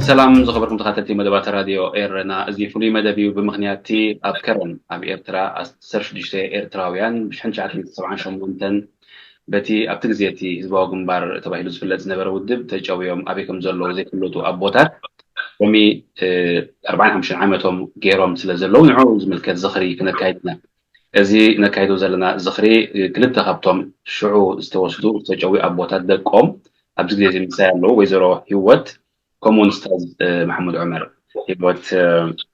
ሰላም ዝኸበርኩም ተኸታተልቲ መደባት ራድዮ ኤረና፣ እዚ ፍሉይ መደብ እዩ። ብምኽንያት እቲ ኣብ ከረን ኣብ ኤርትራ ዓሰርተ ሽዱሽተ ኤርትራውያን ብሽሕን ትሽዓተ ሚእትን ሰብዓን ሸሞንተን በቲ ኣብቲ ግዜ እቲ ህዝባዊ ግንባር ተባሂሉ ዝፍለጥ ዝነበረ ውድብ ተጨውዮም ኣበይ ከም ዘለዉ ዘይፍለጡ ኣቦታት ሎሚ ኣርባዓን ሓሙሽተን ዓመቶም ገይሮም ስለ ዘለዉ ንዕኡ ዝምልከት ዝኽሪ ክነካይድ ኢና። እዚ ነካይዶ ዘለና ዝኽሪ ክልተ ካብቶም ሽዑ ዝተወስዱ ዝተጨውዩ ኣቦታት ደቆም ኣብዚ ግዜ እዚ ምሳይ ኣለዉ፣ ወይዘሮ ህይወት ከምኡውን ስታዝ መሓሙድ ዑመር። ህይወት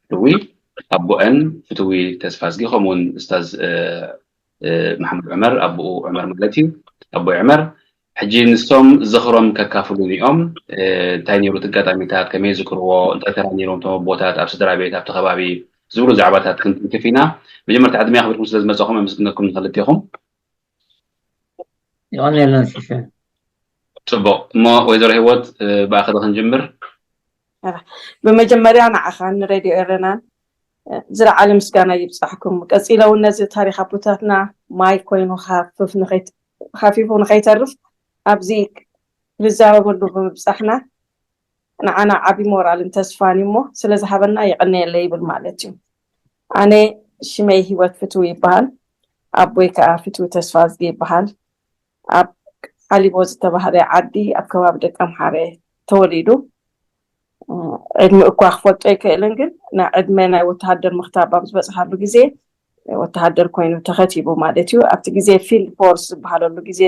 ፍትዊ ኣቦአን ፍትዊ ተስፋዝጊ ከምኡውን ስታዝ መሓመድ ዑመር ኣቦኡ ዑመር ማለት እዩ። ኣቦይ ዑመር ሕጂ ንሶም ዝኽሮም ከካፍሉን እዮም። እንታይ ነይሩ እቲ ኣጋጣሚታት፣ ከመይ ዝክርዎ፣ እንታይ ተራ ነይሮም እቶም ኣቦታት ኣብ ስድራ ቤት ኣብቲ ከባቢ ዝብሉ ዛዕባታት ክንትንክፍ ኢና። መጀመርታ ዕድመ ኣኽቢርኩም ስለ ዝመጻኹም ኣመስግነኩም ንክልቴኹም። ይቐንየልና ሽሸ። ጽቡቕ እሞ ወይዘሮ ህይወት ብኣኸ ክንጅምር። ብመጀመርያ ንዓኻን ንሬድዮ ኤረናን ዝለዓለ ምስጋና ይብጻሕኩም። ቀጺለ እውን ነዚ ታሪኽ ኣቦታትና ማይ ኮይኑ ሃፍፍ ንኸይት- ሃፊፉ ንኸይተርፍ ኣብዚ ንዛረበሉ ብምብጻሕና ንዓና ዓቢ ሞራልን ተስፋን እዩ እሞ ስለ ዝሃበና የቐንየለይ ይብል ማለት እዩ። ኣነ ሽመይ ህይወት ፍትዊ ይበሃል። ኣቦይ ከኣ ፍትዊ ተስፋዝጊ ይበሃል። ኣብ ሓሊቦ ዝተባህለ ዓዲ ኣብ ከባቢ ደቀምሓረ ተወሊዱ። ዕድሚ እኳ ክፈልጦ ኣይክእልን፣ ግን ናይ ዕድመ ናይ ወተሃደር ምኽታብ ኣብ ዝበፅሓሉ ግዜ ወተሃደር ኮይኑ ተኸቲቡ ማለት እዩ። ኣብቲ ግዜ ፊልድ ፎርስ ዝበሃለሉ ግዜ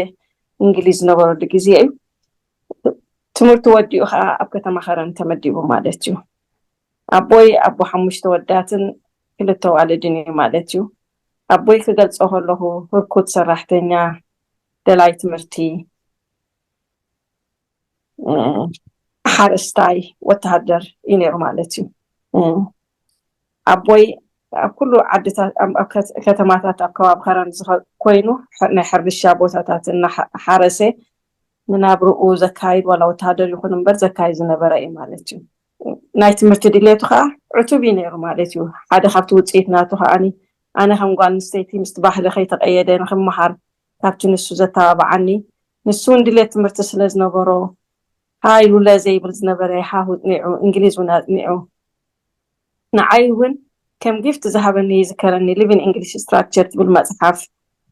እንግሊዝ ዝነበረሉ ግዜ እዩ። ትምህርቱ ወዲኡ ከዓ ኣብ ከተማ ከረን ተመዲቡ ማለት እዩ። ኣቦይ ኣቦ ሓሙሽተ ወዳትን ክልተ ዋልድን እዩ ማለት እዩ። ኣቦይ ክገልፆ ከለኹ ህርኩት ሰራሕተኛ፣ ደላይ ትምህርቲ፣ ሓረስታይ፣ ወተሃደር እዩ ነይሩ ማለት እዩ። ኣቦይ ኣብ ኩሉ ዓድታት ኣብ ከተማታት ኣብ ከባቢ ከረን ኮይኑ ናይ ሕርሻ ቦታታት እናሓረሰ ንናብርኡ ዘካይድ ዋላ ወተሃደር ይኹን እምበር ዘካይድ ዝነበረ እዩ ማለት እዩ። ናይ ትምህርቲ ድሌቱ ከዓ ዕቱብ እዩ ነይሩ ማለት እዩ። ሓደ ካብቲ ውፅኢት ናቱ ከዓኒ ኣነ ከም ጓል ኣንስተይቲ ምስቲ ባህሊ ከይተቐየደ ንክመሃር ካብቲ ንሱ ዘተባብዓኒ ንሱ እውን ድሌት ትምህርቲ ስለ ዝነበሮ ሃይሉለ ዘይብል ዝነበረ ሓሁ ኣፅኒዑ እንግሊዝ እውን ኣፅኒዑ ንዓይ እውን ከም ጊፍት ዝሃበኒ ይዝከረኒ። Living English Structure ትብል መፅሓፍ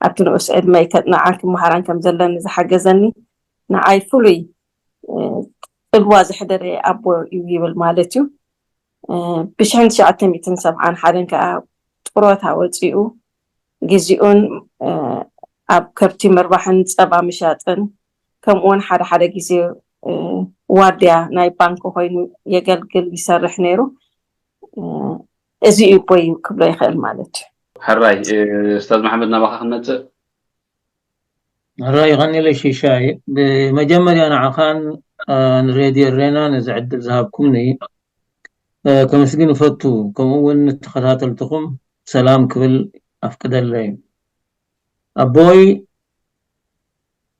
ኣብቲ ንኡስ ዕድመይ ከፅንዓን ክመሃራን ከም ዘለኒ ዝሓገዘኒ ንዓይ ፍሉይ ፅልዋ ዘሕደረ ኣቦ እዩ ይብል ማለት እዩ። ብሽሕን ትሽዓተ ሚእትን ሰብዓን ሓደን ከዓ ጥሮታ ወፂኡ ግዜኡን ኣብ ከብቲ ምርባሕን ፀባ ምሻጥን ከምኡውን ሓደ ሓደ ግዜ ዋርድያ ናይ ባንክ ኮይኑ የገልግል ይሰርሕ ነይሩ። እዚ እዩ ኣቦይ ክብሎ ይኽእል ማለት እዩ። ሕራይ ስታዝ መሓመድ ናባኻ ክንመፅእ። ሕራይ ይኸኒለ ሽሻይ ብመጀመርያ ንዓኻን ንሬድዮ ኤረና ነዚ ዕድል ዝሃብኩምኒ ከመስግን እፈቱ። ከምኡ እውን ንተኸታተልትኹም ሰላም ክብል ኣፍቅደለይ። ኣቦይ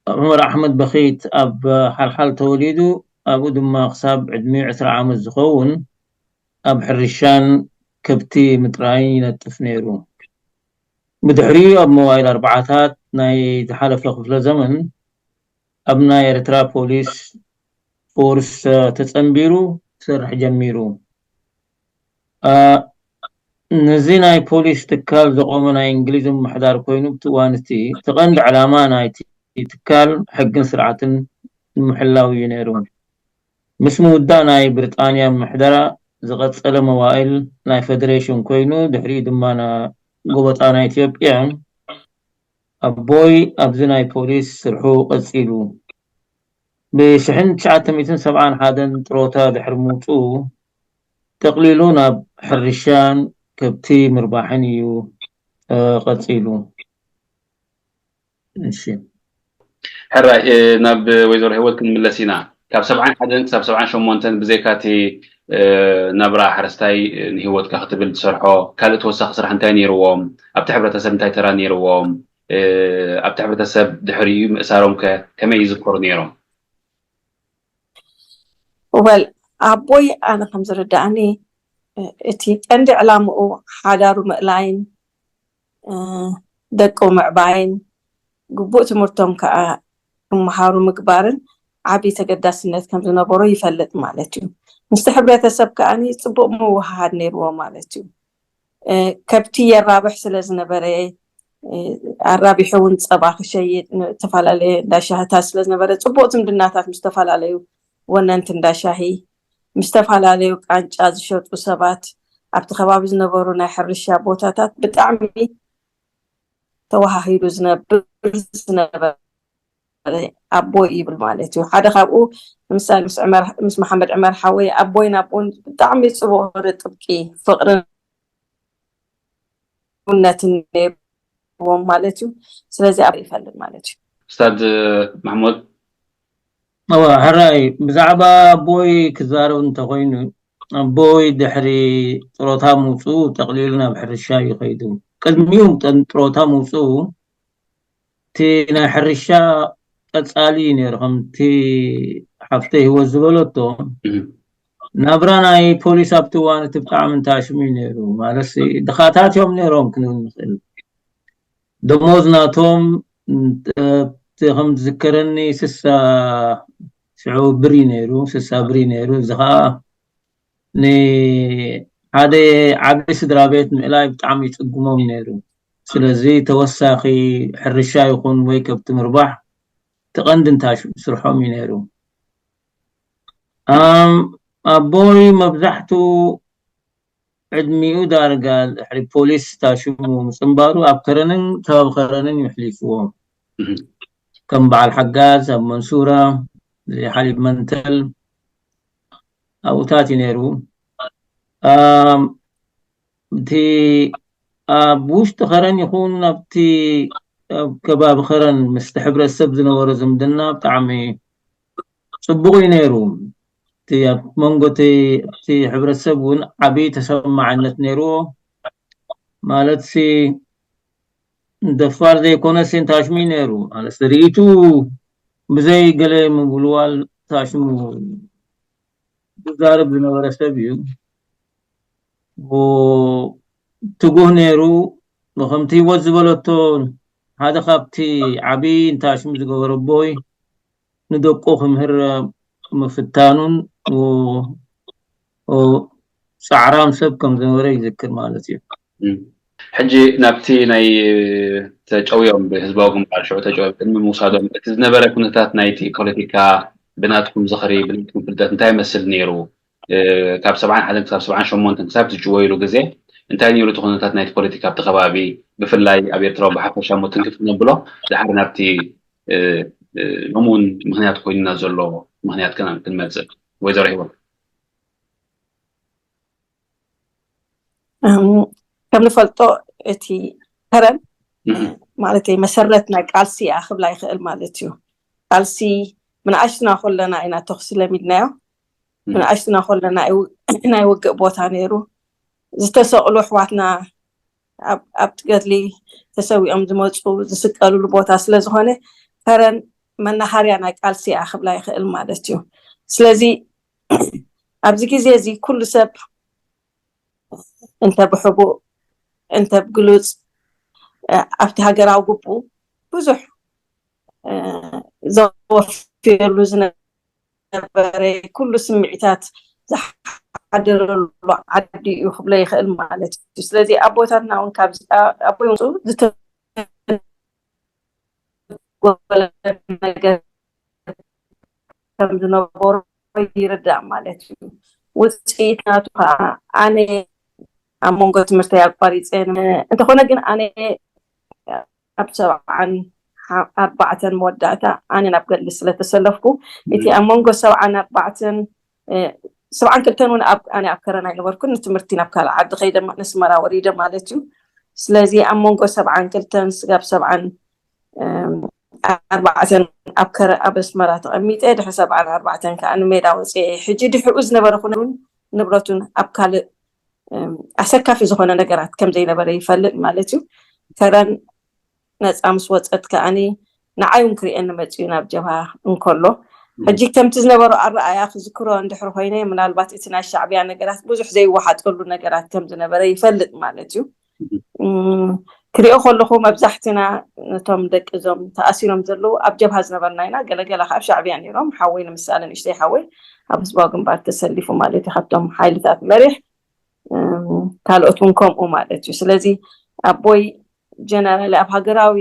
ዑመር ኣሕመድ በኺት ኣብ ሓልሓል ተወሊዱ ኣብኡ ድማ ክሳብ ዕድሚኡ ዕስራ ዓመት ዝኸውን ኣብ ሕርሻን ከብቲ ምጥራይን ይነጥፍ ነይሩ። ብድሕሪኡ ኣብ መዋእል ኣርባዓታት ናይ ዝሓለፈ ክፍለ ዘመን ኣብ ናይ ኤርትራ ፖሊስ ፎርስ ተጸንቢሩ ክሰርሕ ጀሚሩ። ነዚ ናይ ፖሊስ ትካል ዘቖመ ናይ እንግሊዝ ምምሕዳር ኮይኑ ብቲ እዋን እቲ እቲ ቀንዲ ዕላማ ናይቲ ትካል ሕግን ስርዓትን ንምሕላው እዩ ነይሩ። ምስ ምውዳእ ናይ ብሪጣንያ ምሕደራ ዝቐጸለ መዋእል ናይ ፈደሬሽን ኮይኑ ድሕሪኡ ድማ ጎበጣ ናይ ኢትዮጵያ ኣቦይ ኣብዚ ናይ ፖሊስ ስርሑ ቀጺሉ። ብ ሽሕን ትሽዓተ ሚእትን ሰብዓን ሓደን ጥሮታ ድሕሪ ምውፅኡ ጠቕሊሉ ናብ ሕርሻን ከብቲ ምርባሕን እዩ ቀፂሉ። እሺ። ሕራይ ናብ ወይዘሮ ህይወት ክንምለስ ኢና። ካብ ሰብዓን ሓደን ክሳብ ሰብዓን ሸሞንተን ብዘይካቲ ናብራ ሓረስታይ ንህይወትካ ክትብል ትሰርሖ ካልእ ተወሳኺ ስራሕ እንታይ ነይርዎም? ኣብቲ ሕብረተሰብ እንታይ ተራ ነይርዎም? ኣብቲ ሕብረተሰብ ድሕሪኡ ምእሳሮም ከ ከመይ ይዝከሩ ነይሮም? ወል ኣቦይ ኣነ ከም ዝርዳእኒ እቲ ቀንዲ ዕላምኡ ሓዳሩ ምእላይን ደቁ ምዕባይን ግቡእ ትምህርቶም ከዓ ክመሃሩ ምግባርን ዓብዪ ተገዳስነት ከም ዝነበሮ ይፈልጥ ማለት እዩ። ምስቲ ሕብረተሰብ ከዓ ፅቡቅ ምውሃሃድ ነይርዎ ማለት እዩ። ከብቲ የራብሕ ስለ ዝነበረ ኣራቢሑ እውን ፀባ ክሸይጥ ዝተፈላለየ እንዳሻህታት ስለ ዝነበረ ፅቡቅ ዝምድናታት ምስ ዝተፈላለዩ ወነንቲ እንዳሻሂ ምስ ዝተፈላለዩ ቃንጫ ዝሸጡ ሰባት ኣብቲ ከባቢ ዝነበሩ ናይ ሕርሻ ቦታታት ብጣዕሚ ተወሃሂዱ ዝነብር ዝነበረ ኣቦይ ይብል ማለት እዩ። ሓደ ካብኡ ንምሳሌ ምስ መሓመድ ዕመር ሓወይ ኣቦይ ናብኡን ብጣዕሚ ፅቡቅ ጥብቂ ፍቅርን እውነትን ነይርዎም ማለት እዩ። ስለዚ ኣብ ይፈልጥ ማለት እዩ። ስታድ ማሕሙድ እዋ ሕራይ ብዛዕባ ኣቦይ ክዛረብ እንተኮይኑ ኣቦይ ድሕሪ ጥሮታ ምውፅኡ ጠቅሊሉ ናብ ሕርሻ እዩ ከይዱ። ቅድሚኡ ጥሮታ ምውፅኡ እቲ ናይ ሕርሻ ቀፃሊ እዩ ነይሩ። ከምቲ ሓፍተ ህይወት ዝበለቶ ናብራ ናይ ፖሊስ ኣብቲ እዋን እቲ ብጣዕሚ እንታሽሙ እዩ ነይሩ። ማለት ድኻታት እዮም ነይሮም ክንብል ንኽእል። ደሞዝ ናቶም ከም ዝዝከረኒ ስሳ ሽዑ ብሪ ነይሩ፣ ስሳ ብሪ ነይሩ። እዚ ከዓ ንሓደ ዓቢ ስድራ ቤት ምእላይ ብጣዕሚ ይጽግሞም ነይሩ። ስለዚ ተወሳኺ ሕርሻ ይኹን ወይ ከብቲ ምርባሕ እቲ ቀንዲ እንታሽሙ ስርሖም እዩ ነይሩ። ኣቦይ መብዛሕትኡ ዕድሚኡ ዳርጋ ድሕሪ ፖሊስ ታሽሙ ምጽንባሩ ኣብ ከረንን ከባቢ ከረንን እዩ ኣሕሊፍዎ። ከም በዓል ሓጋዝ ኣብ መንሱራ፣ ዘይሓሊብ መንተል ኣብኡታት እዩ ነይሩ። እቲ ኣብ ውሽጢ ከረን ይኹን ኣብቲ ኣብ ከባቢ ከረን ምስቲ ሕብረተሰብ ዝነበሮ ዝምድና ብጣዕሚ ፅቡቕ እዩ ነይሩ። እቲ ኣብ መንጎ እቲ ሕብረተሰብ እውን ዓብዪ ተሰማዕነት ነይርዎ። ማለት ሲ ደፋር ዘይኮነ ሴንታሽሚ ነይሩ። ማለት ርእይቱ ብዘይ ገለ ምጉልዋል ታሽሙ ዝዛረብ ዝነበረ ሰብ እዩ። ትጉህ ነይሩ። ከምቲ ህይወት ዝበለቶ ሓደ ካብቲ ዓብዪ እንታሽሙ ዝገበረ ኣቦይ ንደቁ ክምህር ምፍታኑን ፃዕራም ሰብ ከም ዝነበረ ይዝክር ማለት እዩ። ሕጂ ናብቲ ናይ ተጨውዮም ብህዝባዊ ግንባር ሽዑ ተጨውዮም ቅድሚ ምውሳዶም እቲ ዝነበረ ኩነታት ናይቲ ፖለቲካ ብናትኩም ዝኽሪ ብናትኩም ፍልጠት እንታይ ይመስል ነይሩ? ካብ ሰብዓን ሓደን ክሳብ ሰብዓን ሸሞንተን ክሳብ ትጭወይሉ ግዜ እንታይ ነይሩ እቲ ኩነታት ናይቲ ፖለቲካ ኣብቲ ከባቢ ብፍላይ ኣብ ኤርትራ ብሓፈሻ ሞ ትንክፍ ክነብሎ ድሓር ናብቲ ሎምውን ምክንያት ኮይኑና ዘሎ ምክንያት ከና ክንመፅእ ወይዘሮ ሂወት ከም ንፈልጦ እቲ ከረን ማለት መሰረት ናይ ቃልሲ እያ ክብላ ይኽእል ማለት እዩ። ቃልሲ ምንኣሽትና ኮለና ኢና ተኽሲ ለሚድናዮ። ምንኣሽትና ኮለና ናይ ውግእ ቦታ ነይሩ። ዝተሰቕሉ ኣሕዋትና ኣብቲ ገድሊ ተሰዊኦም ዝመፁ ዝስቀልሉ ቦታ ስለዝኾነ ከረን መናሃርያ ናይ ቃልሲ እያ ክብላ ይኽእል ማለት እዩ። ስለዚ ኣብዚ ግዜ እዚ ኩሉ ሰብ እንተ ብሕቡእ እንተ ብግሉፅ ኣብቲ ሃገራዊ ግቡኡ ብዙሕ ዘወፍየሉ ዝነበረ ኩሉ ስምዒታት ዝሓደረሉ ዓዲ እዩ ክብሎ ይኽእል ማለት እዩ። ስለዚ ኣቦታትና እውን ካብዚ ኣቦይ ወፁ ዝተጎለ ነገር ከም ዝነበሩ ይርዳእ ማለት እዩ። ውፅኢት ናቱ ከዓ ኣነ ኣብ መንጎ ትምህርተይ ኣቋሪፀ እንተኾነ ግን ኣነ ኣብ ሰብዓን ኣርባዕተን መወዳእታ ኣነ ናብ ገድሊ ስለተሰለፍኩ እቲ ኣብ መንጎ ሰብዓን ኣርባዕተን ሰብዓን ክልተን እውን ኣነ ኣብ ከረን ኣይነበርኩን። ንትምህርቲ ናብ ካልእ ዓዲ ከይደ ነስመራ ወሪደ ማለት እዩ። ስለዚ ኣብ መንጎ ሰብዓን ክልተን ስጋብ ሰብዓን ኣርባዕተን ኣብ ከረ ኣብ ኣስመራ ተቐሚጠ፣ ድሕሪ ሰብዓን ኣርባዕተን ከዓ ንሜዳ ወፅኤ። ሕጂ ድሕኡ ዝነበረ ኩነውን ንብረቱን ኣብ ካልእ ኣሰካፊ ዝኾነ ነገራት ከም ዘይነበረ ይፈልጥ ማለት እዩ። ከረን ነፃ ምስ ወፀት ከዓኒ ንዓይ እውን ክርእየኒ መፅኡ ናብ ጀብሃ እንከሎ፣ ሕጂ ከምቲ ዝነበሮ ኣረኣያ ክዝክሮ እንድሕር ኮይነ፣ ምናልባት እቲ ናይ ሻዕብያ ነገራት ብዙሕ ዘይወሓጠሉ ነገራት ከም ዝነበረ ይፈልጥ ማለት እዩ። ክሪኦ ከለኹ መብዛሕትና ነቶም ደቂ እዞም ተኣሲሮም ዘለዉ ኣብ ጀብሃ ዝነበርና ኢና። ገለገለ ካብ ሻዕብያ ነይሮም። ሓወይ ንምሳሌ ንእሽተይ ሓወይ ኣብ ህዝባዊ ግንባር ተሰሊፉ ማለት እዩ፣ ካብቶም ሓይልታት መሪሕ። ካልኦት እውን ከምኡ ማለት እዩ። ስለዚ ኣቦይ ጀነራል ኣብ ሃገራዊ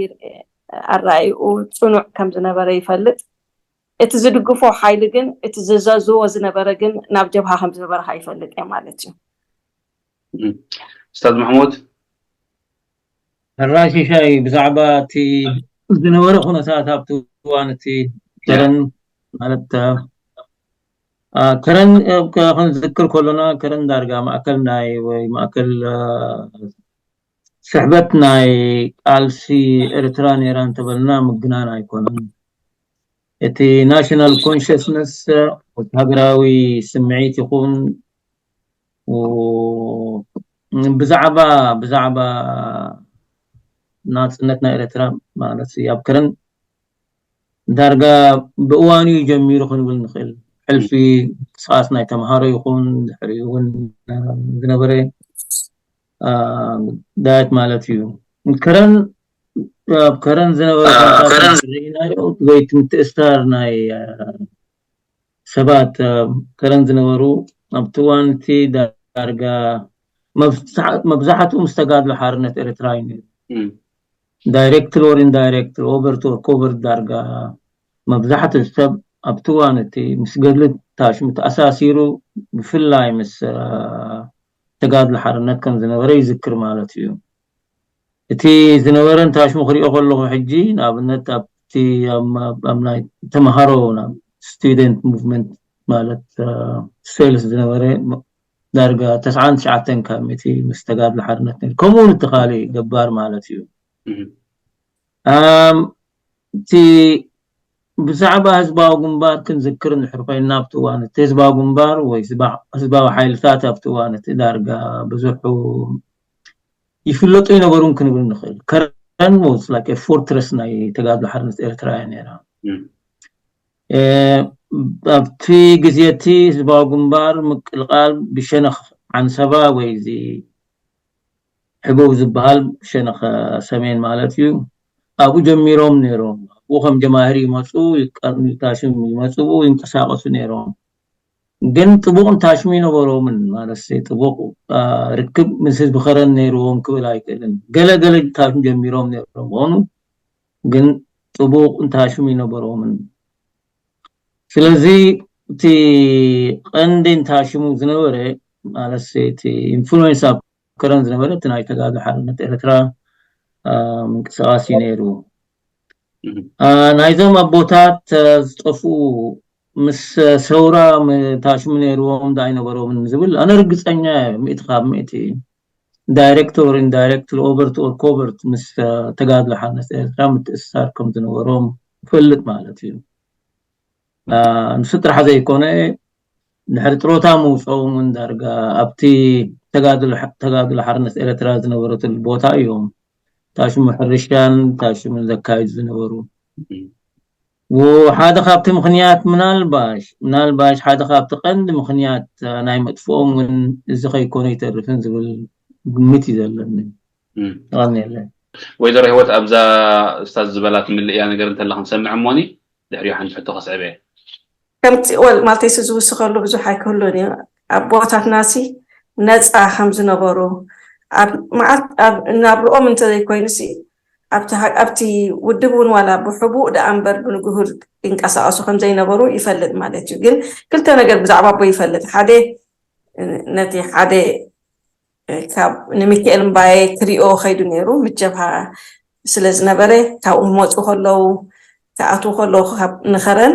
ኣረኣይኡ ፅኑዕ ከም ዝነበረ ይፈልጥ። እቲ ዝድግፎ ሓይሊ ግን፣ እቲ ዝዘዝዎ ዝነበረ ግን ናብ ጀብሃ ከም ዝነበረ ይፈልጥ እየ ማለት እዩ። ኡስታዝ ማሕሙድ ሕራይ ሽሻይ ብዛዕባ እቲ ዝነበረ ኩነታት ኣብቲ እዋን እቲ ከረን ማለት ከረን ክንዝክር ከሎና ከረን ዳርጋ ማእከል ናይ ወይ ማእከል ስሕበት ናይ ቃልሲ ኤርትራ ነይራ እንተበልና ምግናን ኣይኮነን። እቲ ናሽናል ኮንሽስነስ ሃገራዊ ስምዒት ይኹን ብዛዕባ ብዛዕባ ናጽነት ናይ ኤርትራ ማለት ኣብ ከረን ዳርጋ ብእዋኑ እዩ ጀሚሩ ክንብል ንኽእል። ሕልፊ ምንቅስቃስ ናይ ተምሃሮ ይኹን ድሕሪኡ እውን ዝነበረ ዳየት ማለት እዩ። ከረን ኣብ ከረን ዝነበረ ርኢናዮ ወይ እቲ ምትእስሳር ናይ ሰባት ከረን ዝነበሩ ኣብቲ እዋን እቲ ዳርጋ መብዛሕትኡ ምስ ተጋድሎ ሓርነት ኤርትራ እዩ ነይሩ። ዳይሬክት ኦር ኢንዳይሬክት ኦቨርት ኦር ኮቨርት ዳርጋ መብዛሕትኡ ሰብ ኣብቲ እዋን እቲ ምስ ገድሊ ታሽሙ ተኣሳሲሩ ብፍላይ ምስ ተጋድሎ ሓርነት ከም ዝነበረ ይዝክር ማለት እዩ። እቲ ዝነበረን ታሽሙ ክሪኦ ከለኹ ሕጂ ንኣብነት ኣብቲ ኣብ ናይ ተምሃሮ ስቱደንት ሙቭመንት ማለት ሴልስ ዝነበረ ዳርጋ ተስዓን ትሽዓተን ካብ ሚእቲ ምስ ተጋድሎ ሓርነት ነይሩ። ከምኡ እውን እቲ ካሊእ ገባር ማለት እዩ። እቲ ብዛዕባ ህዝባዊ ግንባር ክንዝክር እንድሕር ኮይንና ኣብቲ እዋን እቲ ህዝባዊ ግንባር ወይ ህዝባዊ ሓይልታት ኣብቲ እዋን እቲ ዳርጋ ብዙሕ ይፍለጡ ይነበሩን ክንብል ንኽእል። ከረን ሞስ ላይክ ፎርትረስ ናይ ተጋድሎ ሓርነት ኤርትራ እያ ነይራ። ኣብቲ ግዜ እቲ ህዝባዊ ግንባር ምቅልቃል ብሸነኽ ዓንሰባ ወይ እዚ ሕቡብ ዝበሃል ሸነኽ ሰሜን ማለት እዩ። ኣብኡ ጀሚሮም ነይሮም። ኣብኡ ከም ጀማሂር ይመፁ፣ ይቀርኑ ታሽም ይመፅኡ ይንቀሳቀሱ ነይሮም። ግን ጥቡቕ እንታሽሙ ይነበሮምን ማለት ጥቡቕ ርክብ ምስ ህዝቢ ከረን ነይርዎም ክብል ኣይክእልን። ገለ ገለ ታሽም ጀሚሮም ነይሮም ኾኑ ግን ጥቡቕ እንታሽሙ ይነበሮምን። ስለዚ እቲ ቀንዲ እንታሽሙ ዝነበረ ማለት እቲ ኢንፍሉዌንስ ኣብ ከረን ዝነበረ እቲ ናይ ተጋድሎ ሓርነት ኤርትራ ምንቅስቃስ እዩ ነይሩ። ናይዞም ኣቦታት ዝጠፍኡ ምስ ሰውራ ታሽሙ ነይርዎም ዳ ኣይነበሮምን ዝብል ኣነ ርግፀኛ እየ ሚእቲ ካብ ሚእቲ። ዳይሬክት ኦር ኢንዳይሬክት ኦቨርት ኦር ኮቨርት ምስ ተጋድሎ ሓርነት ኤርትራ ምትእስሳር ከም ዝነበሮም ይፈልጥ ማለት እዩ። ንሱ ጥራሕ ዘይኮነ ድሕሪ ጥሮታ ምውፅኦም እውን ዳርጋ ኣብቲ ተጋድሎ ሓርነት ኤርትራ ዝነበረትሉ ቦታ እዮም ታሽሙ ሕርሻን ታሽሙን ዘካይዱ ዝነበሩ። ሓደ ካብቲ ምኽንያት ምናልባሽ ምናልባሽ ሓደ ካብቲ ቀንዲ ምኽንያት ናይ መጥፍኦም እውን እዚ ከይኮነ ይተርፍን ዝብል ግምት እዩ ዘለኒ። የቐንየለይ። ወይዘሮ ህይወት ኣብዛ እስታዝ ዝበላ ትምልእያ ነገር እንተላ ክንሰምዕ እሞኒ ድሕሪኡ ሓንቲ ሕቶ ከስዕብ እየ። ከምቲ ወል ማለተይሲ ዝውስኸሉ ብዙሕ ኣይክህሉን እዩ። ኣቦታትናሲ ነፃ ከም ዝነበሩ ኣብ መዓት ኣብ ናብርኦም እንተዘይኮይኑሲ ኣብቲ ውድብ እውን ዋላ ብሕቡእ ደኣ እምበር ብንግሁድ ይንቀሳቀሱ ከም ዘይነበሩ ይፈልጥ ማለት እዩ። ግን ክልተ ነገር ብዛዕባ ኣቦ ይፈልጥ። ሓደ ነቲ ሓደ ካብ ንሚካኤል እምባየ ክሪኦ ከይዱ ነይሩ ምስ ጀብሃ ስለ ዝነበረ ካብኡ ክመፁ ከለዉ ክኣትዉ ከለዉ ንኸረን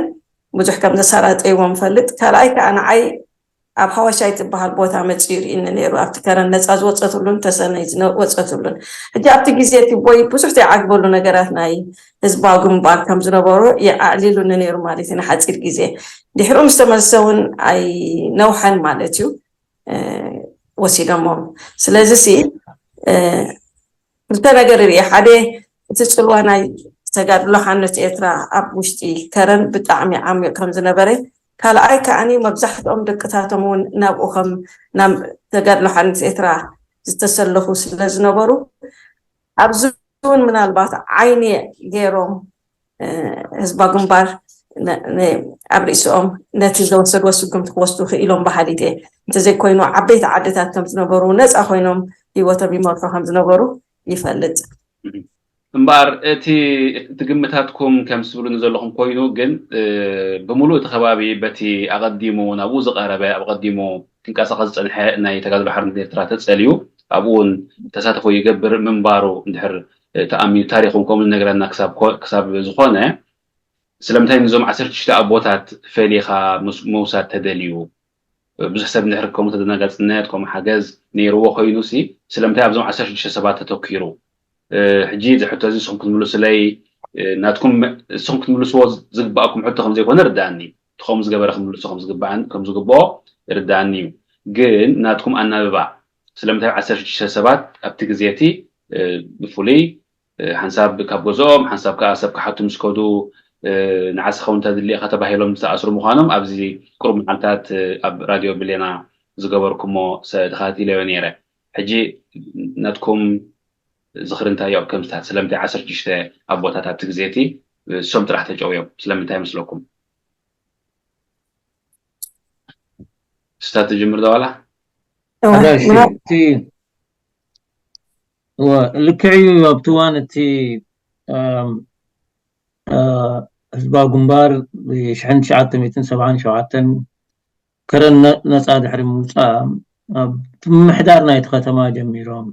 ብዙሕ ከም ዘሰራጠይዎም ይፈልጥ። ካልኣይ ከዓ ንዓይ ኣብ ሓወሻይ ትበሃል ቦታ መፅኡ ይርእኒ ነይሩ። ኣብቲ ከረን ነፃ ዝወፀትሉን ተሰነይ ዝወፀትሉን። ሕጂ ኣብቲ ግዜ እቲ ቦይ ብዙሕ ዘይዓግበሉ ነገራት ናይ ህዝባዊ ግንባር ከም ዝነበሩ ኣዕሊሉኒ ነይሩ ማለት እዩ ንሓፂር ግዜ። ድሕሩ ምስ ተመልሰ እውን ኣይነውሐን ማለት እዩ ወሲዶሞም። ስለዚ ሲ ክልተ ነገር ይርኢ። ሓደ እቲ ፅልዋ ናይ ተጋድሎ ሓርነት ኤርትራ ኣብ ውሽጢ ከረን ብጣዕሚ ዓሚቕ ከም ዝነበረ፣ ካልኣይ ከዓኒ መብዛሕትኦም ደቅታቶም እውን ናብኡ ከም ናብ ተጋድሎ ሓርነት ኤርትራ ዝተሰለፉ ስለ ዝነበሩ ኣብዚ እውን ምናልባት ዓይኒ ገይሮም ህዝባ ግንባር ኣብ ርእስኦም ነቲ ዘወሰድዎ ስጉምቲ ክወስዱ ክኢሎም በሃሊት እየ። እንተዘይኮይኑ ዓበይቲ ዓድታት ከም ዝነበሩ ነፃ ኮይኖም ህይወቶም ይመርሑ ከም ዝነበሩ ይፈልጥ። እምበኣር እቲ እቲ ግምታትኩም ከም ትብሉኒ ዘለኹም ኮይኑ ግን ብምሉእ እቲ ከባቢ በቲ ኣቐዲሙ ናብኡ ዝቐረበ ኣቐዲሙ ክንቀሳቐስ ዝፀንሐ ናይ ተጋድሎ ሓርነት ኤርትራ ተፀልዩ ኣብኡ እውን ተሳትፎ ይገብር ምንባሩ እንድሕር ተኣሚኑ ታሪኹም ከምኡ ዝነግረና ክሳብ ዝኾነ ስለምንታይ ንዞም ዓሰርተ ሽዱሽተ ኣቦታት ፈሊኻ ምውሳድ ተደልዩ? ብዙሕ ሰብ እንድሕር ከምኡ ተደናጋፅነት ከምኡ ሓገዝ ነይርዎ ኮይኑ ሲ ስለምንታይ ኣብዞም ዓሰርተ ሽዱሽተ ሰባት ተተኪሩ? ሕጂ እዚ ሕቶ እዚ ንስኹም ክትምልሱለይ ናትኩም ንስኹም ክትምልስዎ ዝግባኣኩም ሕቶ ከም ዘይኮነ ርዳኣኒ። እቲ ከምኡ ዝገበረ ክምልሶ ከም ዝግባእን ከም ዝግብኦ ርዳኣኒ እዩ። ግን ናትኩም ኣናብባ ስለምንታይ ዓሰርተ ሽዱሽተ ሰባት ኣብቲ ግዜ እቲ ብፍሉይ ሓንሳብ ካብ ገዝኦም ሓንሳብ ከዓ ሰብ ክሓቱ ምስ ከዱ ንዓሰ ከውን እንተድልየካ ተባሂሎም ዝተኣስሩ ምዃኖም ኣብዚ ቅሩብ መዓልታት ኣብ ራድዮ ብሌና ዝገበርኩሞ ተኸታቲለዮ ነይረ። ሕጂ ናትኩም ዝኽሪ እንታይ እዩ ኣብ ከምዝታት ስለምንታይ ዓሰርተ ሽዱሽተ ኣቦታት ኣብቲ ግዜ እቲ እሶም ጥራሕ ተጨውዮም ስለምንታይ መስለኩም? ስታት ትጅምር ዶ ዋላ? ልክዕ እዩ ኣብቲ እዋን እቲ ህዝባዊ ግንባር ብ1977 ከረን ነፃ ድሕሪ ምውፃእ ኣብ ምምሕዳር ናይቲ ከተማ ጀሚሮም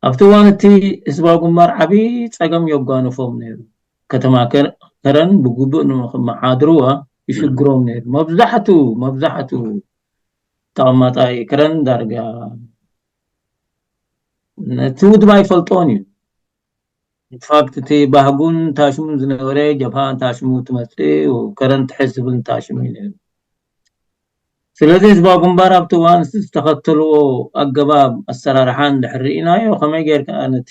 ኣብቲ እዋን እቲ ህዝባዊ ግንባር ዓብዪ ፀገም የጓንፎም ነይሩ። ከተማ ከረን ብግቡእ ንክመሓድርዋ ይሽግሮም ነይሩ። መብዛሕቱ መብዛሕቱ ተቐማጣይ ከረን ዳርጋ ነቲ ውድብ ኣይፈልጦን እዩ። ኢንፋክት እቲ ባህጉን ታሽሙን ዝነበረ ጀብሃ ታሽሙ ትመፅእ ከረን ትሕዝ ዝብል ታሽሙ እዩ ነይሩ። ስለዚ ህዝባዊ ግንባር ኣብቲ እዋን ዝተኸተልዎ ኣገባብ ኣሰራርሓ እንድሕር ርኢናዮ ከመይ ጌርካ ነቲ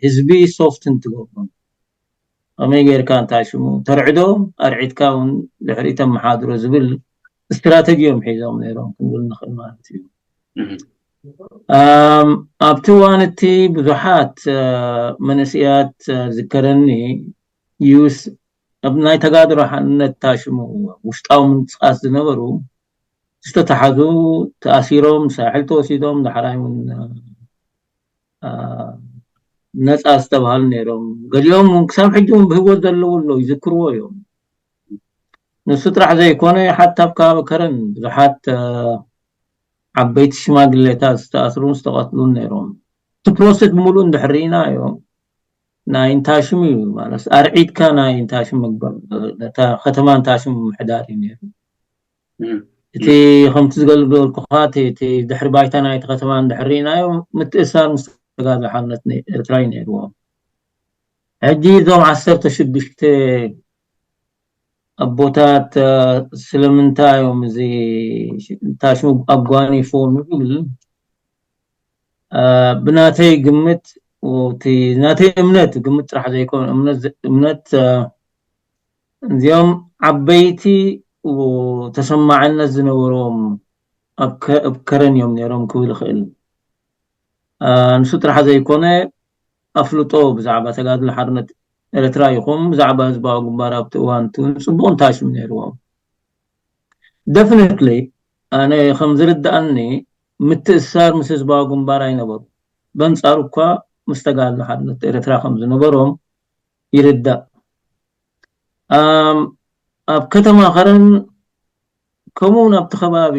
ህዝቢ ሶፍትን ትገብሮ ከመይ ጌርካ እንታይ ሽሙ ተርዕዶ ኣርዒድካ እውን ድሕሪ ተመሓድሮ ዝብል ስትራተጂ እዮም ሒዞም ነይሮም ክንብል ንኽእል ማለት እዩ። ኣብቲ እዋን እቲ ብዙሓት መንእስያት ዝከረኒ ዩስ ኣብ ናይ ተጋድሮ ሓንነት ታሽሙ ውሽጣዊ ምንቅስቃስ ዝነበሩ ዝተተሓዙ ተኣሲሮም ሳሕል ተወሲዶም ዳሕራይ እውን ነፃ ዝተባሃሉ ነይሮም። ገሊኦም እውን ክሳብ ሕጂ እውን ብህይወት ዘለዉ ኣለዉ ይዝክርዎ እዮም። ንሱ ጥራሕ ዘይኮነ ሓታ ኣብ ከባቢ ከረን ብዙሓት ዓበይቲ ሽማግሌታት ዝተኣስሩን ዝተቐትሉን ነይሮም። እቲ ፕሮሰስ ብምሉእ እንድሕር ርኢናዮ ናይ እንታሽም እዩ ማለት ኣርዒድካ ናይ እንታሽም ምግባር ነታ ከተማ እንታሽም ምምሕዳር እዩ ነይሩ። እቲ ከምቲ ዝገልጽ ዝበልኩኻ እቲ ድሕሪ ባይታ ናይቲ ከተማ እንድሕር ርኢናዮ ምትእስሳር ምስ ተጋድሎ ሓርነት ኤርትራ እዩ ነይርዎም። ሕጂ እዞም ዓሰርተ ሽዱሽተ ኣቦታት ስለምንታይ እዮም እዚ ታሽሙ ኣጓኒፎም ይብል ብናተይ ግምት እቲ ናተይ እምነት ግምት ጥራሕ ዘይኮነ እምነት እዚኦም ዓበይቲ ተሰማዕነት ዝነበሮም ኣብ ከረን እዮም ነይሮም ክብል ይኽእል። ንሱ ጥራሕ ዘይኮነ ኣፍልጦ ብዛዕባ ተጋድሎ ሓርነት ኤርትራ ይኹን ብዛዕባ ህዝባዊ ግንባር ኣብቲ እዋን እውን ፅቡቕ እንታሽም ነይርዎም። ደፍነትሊ ኣነ ከም ዝርድኣኒ ምትእስሳር ምስ ህዝባዊ ግንባር ኣይነበሩ። በንፃሩ እኳ ምስ ተጋድሎ ሓርነት ኤርትራ ከም ዝነበሮም ይርዳእ። ኣብ ከተማ ከረን ከምኡ እውን ኣብቲ ከባቢ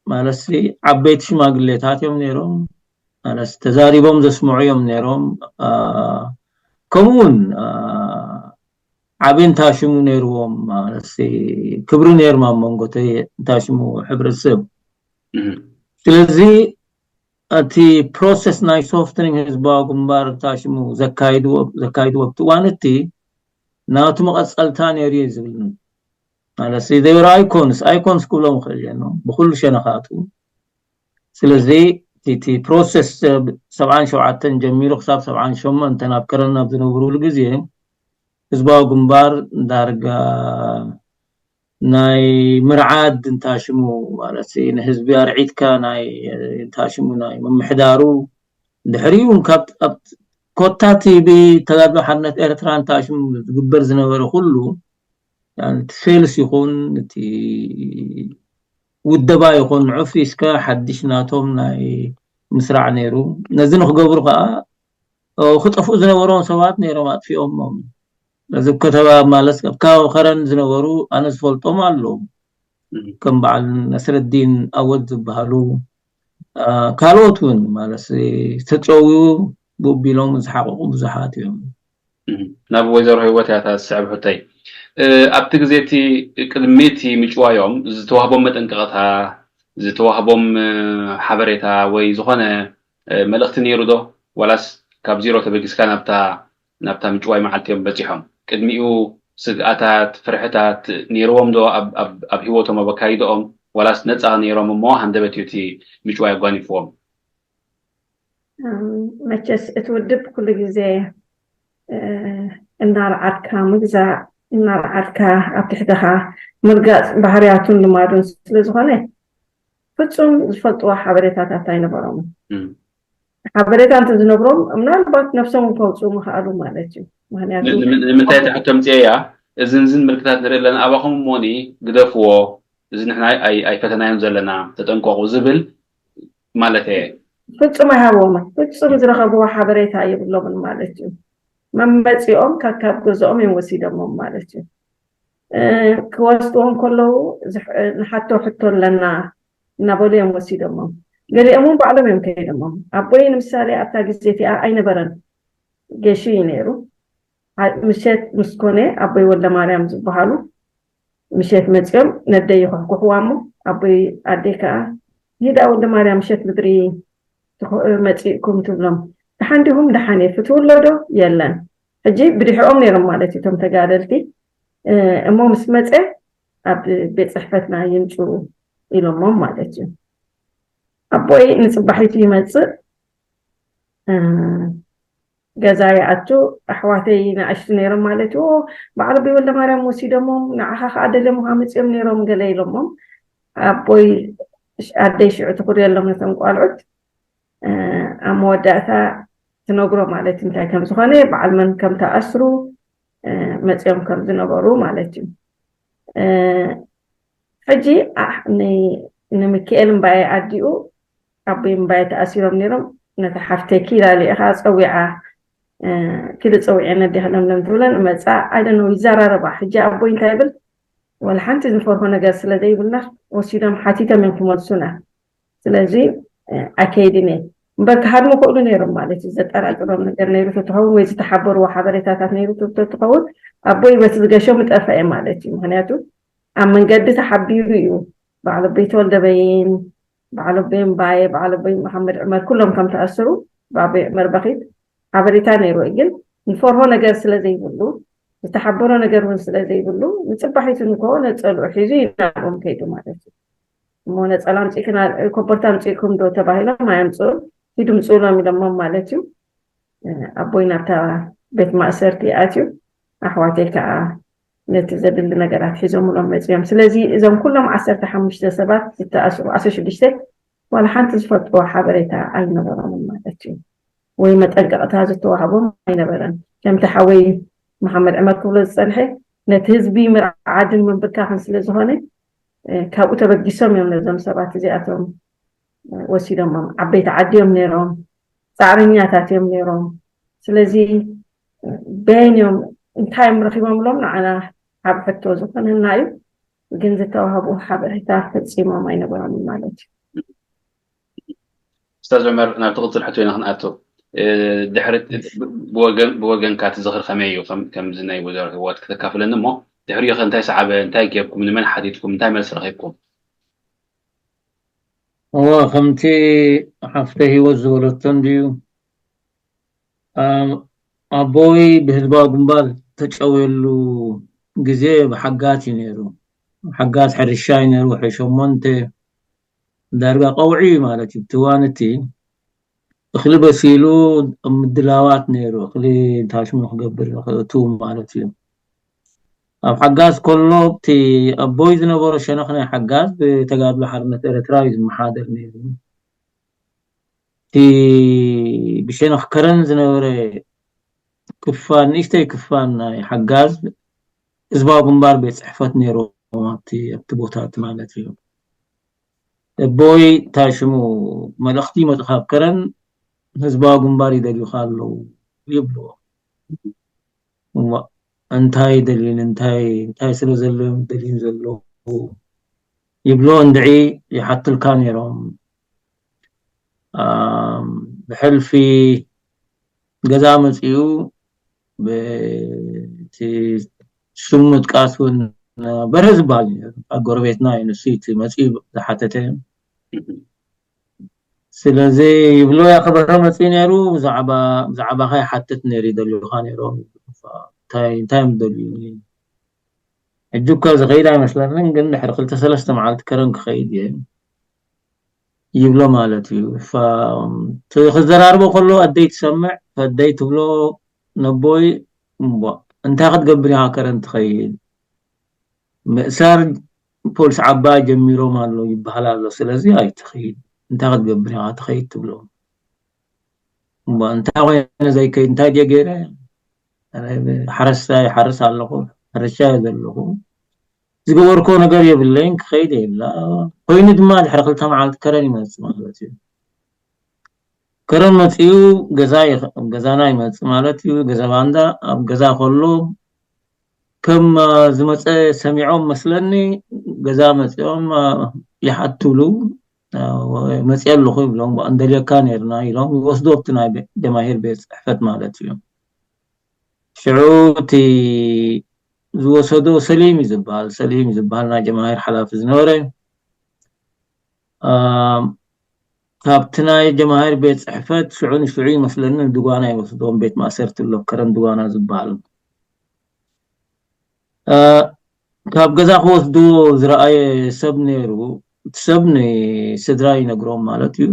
ማለት ዓበይቲ ሽማግሌታት እዮም ነይሮም። ማለት ተዛሪቦም ዘስምዑ እዮም ነይሮም። ከምኡ እውን ዓብይ እንታሽሙ ነይርዎም ማለት ክብሪ ነይርማ መንጎ እንታሽሙ ሕብረተሰብ። ስለዚ እቲ ፕሮሰስ ናይ ሶፍትኒንግ ህዝባዊ ግንባር እንታሽሙ ዘካይድዎ ዘካይድዎ ኣብቲ እዋን እቲ ናቱ መቐፀልታ ነይሩ እዩ ዝብል ማለት they were icons icons ክብሎም ክእል እየ ብኩሉ ሸነኻቱ። ስለዚ እቲ ፕሮሰስ ሰብዓን ሸውዓተን ጀሚሩ ክሳብ ሰብዓን ሸሞንተ ናብ ከረን ኣብ ዝነብሩሉ ግዜ ህዝባዊ ግንባር ዳርጋ ናይ ምርዓድ እንታሽሙ ማለት ንህዝቢ ኣርዒድካ ናይ እንታሽሙ ናይ ምምሕዳሩ ድሕሪኡ ካብ ኮታ እቲ ብተጋድሎ ሓርነት ኤርትራ እንታሽሙ ዝግበር ዝነበረ ኩሉ ፌልስ ይኹን እቲ ውደባ ይኹን ንዑፍ እስከ ሓድሽ ናቶም ናይ ምስራዕ ነይሩ። ነዚ ንክገብሩ ከዓ ክጠፍኡ ዝነበሮም ሰባት ነይሮም ኣጥፊኦሞም። ነዚ ከተባ ማለት ካብ ከረን ዝነበሩ ኣነ ዝፈልጦም ኣለዉ ከም በዓል ነስረዲን ኣወድ ዝበሃሉ ካልኦት እውን ማለት ዝተፀውዩ ብቢሎም ዝሓቀቁ ብዙሓት እዮም። ናብ ወይዘሮ ህይወት ያታ ዝስዕብ ሕቶይ ኣብቲ ግዜ እቲ ቅድሚ እቲ ምጭዋዮም ዝተዋህቦም መጠንቀቕታ ዝተዋህቦም ሓበሬታ ወይ ዝኾነ መልእኽቲ ነይሩ ዶ ዋላስ ካብ ዜሮ ተበጊስካ ናብታ ናብታ ምጭዋይ መዓልቲ እዮም በፂሖም ቅድሚኡ ስግኣታት ፍርሕታት ነይርዎም ዶ ኣብ ህይወቶም ኣብ ኣካይድኦም ዋላስ ነፃ ነይሮም እሞ ሃንደበት እዩ እቲ ምጭዋይ ኣጓኒፍዎም መቸስ እቲ ውድብ ኩሉ ግዜ እናርዓድካ ምግዛእ እናርዓድካ ኣብ ትሕተኻ ምርጋፅ ባህርያቱን ልማዱን ስለዝኾነ ፍፁም ዝፈልጥዎ ሓበሬታታት ኣይነበሮምን ሓበሬታ እንተ ዝነግሮም ምናልባት ነብሶም ከውፅኡ ምኽኣሉ ማለት እዩ ምክንያቱ ንምንታይ ትሕቶም ፅየያ እዝን ዝን ምልክታት ንርኢ ኣለና ኣባኹም እሞኒ ግደፍዎ እዚ ንሕና ኣይፈተናዮን ዘለና ተጠንቀቁ ዝብል ማለት እየ ፍፁም ኣይሃብዎምን ፍፁም ዝረኸብዎ ሓበሬታ የብሎምን ማለት እዩ መመፂኦም ካብ ገዝኦም እዮም ወሲዶሞም ማለት እዩ ክወስድዎም ከለዉ ንሓቶ ሕቶ ኣለና እናበሉ እዮም ወሲዶሞም ገሊኦም እውን ባዕሎም እዮም ከይዶሞም ኣቦይ ንምሳሌ ኣብታ ግዜ እቲኣ ኣይነበረን ገሺ እዩ ነይሩ ምሸት ምስ ኮነ ኣቦይ ወልደማርያም ዝበሃሉ ምሸት መፂኦም ነደይ ይኹሕኩሕዋ እሞ ኣቦይ ኣደይ ከዓ ሂዳ ወልደማርያም ምሸት ምድሪ መፂእኩም ትብሎም ደሓን ዲኹም ደሓን እየ ፍትውሎ ዶ የለን ሕጂ ብድሕኦም ነይሮም ማለት እዩ እቶም ተጋደልቲ እሞ ምስ መፀ ኣብ ቤት ፅሕፈትና ይምፁ ኢሎሞም ማለት እዩ ኣቦይ ንፅባሒቱ ይመፅእ ገዛ ይኣቱ ኣሕዋተይ ንኣሽቱ ነይሮም ማለት እዩ በዓል ኣቦይ ወልደማርያም ወሲዶሞም ንዓኻ ከዓ ደልዮም ሃመፅኦም ነይሮም ገለ ኢሎሞም ኣቦይ ኣደይ ሽዑ ትኩርየሎም ነቶም ቆልዑት ኣብ መወዳእታ ትነግሮ ማለት እንታይ ከም ዝኾነ በዓል መን ከም ተኣስሩ መፅኦም ከም ዝነበሩ ማለት እዩ ሕጂ ንምክኤል እምባየ ኣዲኡ ኣቦይ እምባየ ተኣሲሮም ነይሮም ነታ ሓፍተይ ኪላ ልኢኻ ፀዊዓ ኪሉ ፀዊዐ ነዴኻ ለምለም ትብለን መፃ ኣይደኖ ይዘራረባ ሕጂ ኣቦይ እንታይ ይብል ወላ ሓንቲ ዝፈርሆ ነገር ስለ ዘይብልና ወሲዶም ሓቲቶም እዮም ክመልሱና ስለዚ ኣከይድን እየ እምበር ክሃድሙ ክእሉ ነይሮም ማለት እዩ ዘጠራጥሮም ነገር ነይሩ ተትኸውን ወይ ዝተሓበርዎ ሓበሬታታት ነይሩ ተትኸውን ኣቦይ በቲ ዝገሾም ጠፈአ ማለት እዩ ምክንያቱ ኣብ መንገዲ ተሓቢሩ እዩ በዓል ኣቦይ ተወልደበይን በዓል ኣቦይ እምባየ በዓል ኣቦይ መሓመድ ዕመር ኩሎም ከም ተኣስሩ ብኣቦይ ዕመር በኺት ሓበሬታ ነይሩ ግን ንፈርሆ ነገር ስለ ዘይብሉ ዝተሓበሮ ነገር እውን ስለ ዘይብሉ ንፅባሒቱ ንኮ ነፀልኡ ሒዙ ይናብኦም ከይዱ ማለት እዩ እሞ ነፀላ ኣምፅእክና ኮቦርታ ኣምፅእኩም ዶ ተባሂሎም ኣየምፅኡን ሂዱ ምፅእሎም ኢሎሞም ማለት እዩ ኣቦይ ናብታ ቤት ማእሰርቲ ኣትዩ ኣሕዋተይ ከዓ ነቲ ዘድሊ ነገራት ሒዞምሎም መፅዮም ስለዚ እዞም ኩሎም ዓሰርተ ሓሙሽተ ሰባት ዝተኣስሩ ዓሰርተ ሽዱሽተ ዋላ ሓንቲ ዝፈልጥዎ ሓበሬታ ኣይነበሮምን ማለት እዩ ወይ መጠንቀቕታ ዝተዋህቦም ኣይነበረን ከምቲ ሓወይ መሓመድ ዕመር ክብሎ ዝፀንሐ ነቲ ህዝቢ ምርዓድን ምንብርካኽን ስለ ዝኾነ ካብኡ ተበጊሶም እዮም ነዞም ሰባት እዚኣቶም ወሲዶሞም ዓበይቲ ዓዲ እዮም ነይሮም ፃዕረኛታት እዮም ነይሮም ስለዚ በየን እዮም እንታይ እዮም ረኪቦምሎም ንዓና ዓብ ሕቶ ዝኾነና እዩ ግን ዝተዋህቡ ሓበሬታ ፈፂሞም ኣይነበሮምን ማለት እዩ ኡስታዝ ዑመር ናብ ትቕፅል ሕቶ ኢና ክንኣቱ ድሕሪ ብወገንካ እቲ ዝኽሪ ከመይ እዩ? ከምዚ ናይ ወይዘሮ ህይወት ክተካፍለኒ እሞ፣ ድሕሪኡ ከ እንታይ ሰዓበ? እንታይ ጌርኩም? ንመን ሓቲትኩም? እንታይ መልሲ ረኺብኩም? እወ፣ ከምቲ ሓፍተ ህይወት ዝበለቶ እንድዩ። ኣቦይ ብህዝባዊ ግንባር ተጨውየሉ ግዜ ብሓጋት እዩ ነይሩ። ሓጋት ሕርሻ እዩ ነይሩ። ወርሒ ሸሞንተ ዳርጋ ቀውዒ እዩ ማለት እዩ። ትዋን እቲ እኽሊ በሲሉ ምድላዋት ነይሩ። እኽሊ ታሽሙ ክገብር ክእቱ ማለት እዩ። ኣብ ሓጋዝ ከሎ እቲ ኣቦይ ዝነበሮ ሸነኽ ናይ ሓጋዝ ብተጋድሎ ሓርነት ኤርትራ እዩ ዝመሓደር ነይሩ። እቲ ብሸነኽ ከረን ዝነበረ ክፋል፣ ንእሽተይ ክፋል ናይ ሓጋዝ ህዝባዊ ግንባር ቤት ጽሕፈት ነይሮም ኣብቲ ኣብቲ ቦታ እቲ ማለት እዩ። ኣቦይ እንታይ ሽሙ መልእኽቲ ይመጽእ ካብ ከረን ህዝባዊ ግንባር ይደልዩኻ ኣለዉ ይብልዎ። እሞ እንታይ ደልዩን እንታይ እንታይ ስለ ዘለዎም ደልዩን ዘለዉ ይብሎ እንድዒ ይሓትልካ ነይሮም። ብሕልፊ ገዛ መፂኡ ብቲ ስሙ ምጥቃስ እውን በርሀ ዝበሃል እዩ። ኣብ ጎረቤትና እዩ ንሱ እቲ መፂኡ ዝሓተተ። ስለዚ ይብሎ ያኸበረ መፂኡ ነይሩ። ብዛዕባ ብዛዕባኻ ይሓትት ነይሩ ይደልዩኻ ነይሮም። እንታይ እንታይ እዮም ዝደልዩ? ሕጂ እኮ ዝኸይድ ኣይመስለንን፣ ግን ድሕሪ ክልተ ሰለስተ መዓልቲ ከረን ክኸይድ እየ ይብሎ ማለት እዩ። ክዘራርቦ ከሎ ኣደይ ትሰምዕ፣ ኣደይ ትብሎ ነቦይ እምቧ እንታይ ክትገብር ኢኻ ከረን ትኸይድ? ምእሳር ፖሊስ ዓባይ ጀሚሮም ኣሎ ይበሃል ኣሎ። ስለዚ ኣይትኸይድ፣ እንታይ ክትገብር ኢኻ ትኸይድ ትብሎ። እምቧ እንታይ ኮይነ ዘይከይድ እንታይ ድየ ገይረ? ሓረስታይ ሓርስ ኣለኹ፣ ሕርሻ እየ ዘለኹ። ዝገበርኮ ነገር የብለይን፣ ክኸይድ የብላ። ኮይኑ ድማ ድሕሪ ክልተ መዓልቲ ከረን ይመጽእ ማለት እዩ። ከረን መጺኡ ገዛ ገዛና ይመጽእ ማለት እዩ። ገዛ ባንዳ ኣብ ገዛ ከሎ ከም ዝመጸ ሰሚዖም መስለኒ፣ ገዛ መጺኦም ይሓትሉ። መጺአ ኣለኹ ይብሎም፣ እንደልየካ ነርና ኢሎም ይወስዶ ኣብቲ ናይ ጀማሂር ቤት ጽሕፈት ማለት እዩ። ሽዑ እቲ ዝወሰዶ ሰሊም እዩ ዝበሃል፣ ሰሊም እዩ ዝበሃል ናይ ጀማሂር ሓላፊ ዝነበረ። ካብቲ ናይ ጀማሂር ቤት ጽሕፈት ሽዑ ንሽዑ ይመስለኒ ንድጓና ይወስዶም፣ ቤት ማእሰርቲ ኣሎ ከረን ድጓና ዝበሃል። ካብ ገዛ ክወስድዎ ዝረኣየ ሰብ ነይሩ። እቲ ሰብ ንስድራ ይነግሮም ማለት እዩ።